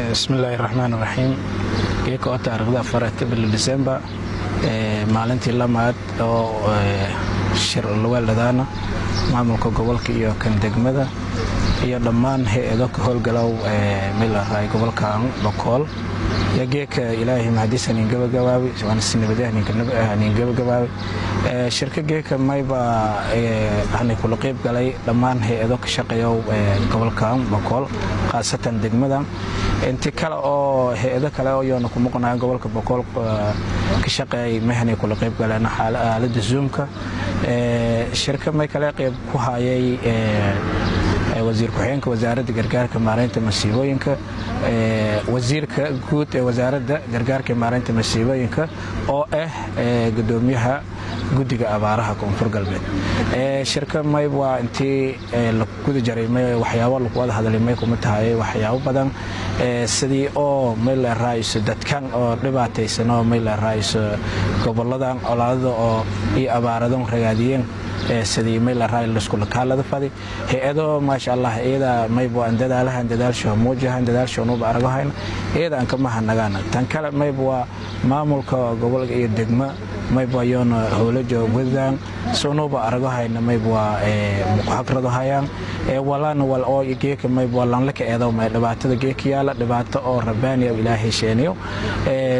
Bismillaahi raxmaan raxiim. Geeka oo taariikhda 4 bil December, maalintii lamaad oo shir laweeldhadaana maamulka gobolka iyo kan degmada iyo dhammaan hay-ado ka howlgalow milaray gobolkan Bokool iyo geeka Ilaahay mahadiisa nin gabagabaabay, waana sinabadaha nin gabagabaabay shirka. Geeka mayba hanay kula qeyb galay dhammaan hay-ado ka shaqeeyo gobolkan Bokool, khaasatan degmada. Inti kale oo hay-ado kale oo yoona ku muqnaayeen gobolka Bokool ka shaqeeyay mahanay kula qeyb galeen aalada Zoomka. Shirka may kale qeyb ku hayay wasiir ku-xigeenka Wasaaradda Gargaarka Maareynta Masiibooyinka, wasiirka guud ee Wasaaradda Gargaarka Maareynta Masiibooyinka oo ah gudoomiyaha guddiga abaaraha Koonfur Galbeed. Shirka may waa intii la guda jaray may waxyaabo lagu wada hadalay may kuma tahay waxyaabo badan, sidii oo may la raayso dadkan oo dhibaataysan oo may la raayso goboladan colaadada oo iyo abaaradan ragaadiyeen, sidii may la raay laskula kaalada fadi hay-ado. Maasha Allah, iyada mayba aan dadaalahan dadaalsho muujahan dadaalsho nuba aragahayn, iyada aan kama hanagaana. Tan kale mayba waa maamulka gobolka iyo degma mayba yoona howlajo wadaan sunuba aragahayna, mayba waa muqagrado hayaan walana wal oo geeka mayba waa lanla ka eedo may dhibaatada geeka yaala, dhibaato oo rabbaani oo Ilaahay sheeniyo.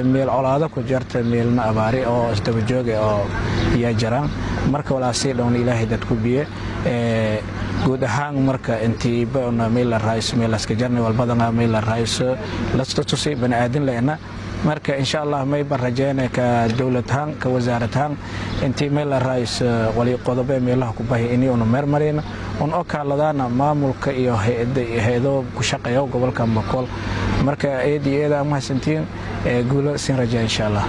Meel colaado ku jarta, meelna abaari oo isdaba jooga oo yaa jiraan. Marka walaasii dhown Ilaahay dadku biye guud ahaan. Marka intiiba meel la raayso meel laska jarnay walbadana meel la raayso laska tusay bani aadin leena. Marka insha Allah mayba rajeynay ka dowlad ahaan, ka wasaarad ahaan, intii meel la raayso wali qodobe meelaha ku bahi inii una meermarayna un oo kaaladaana maamulka iyo hay-ado ku shaqeeya gobolka Bokool. Marka eed iyo eeda mahadsantiin, guulo siin rajaa insha Allah.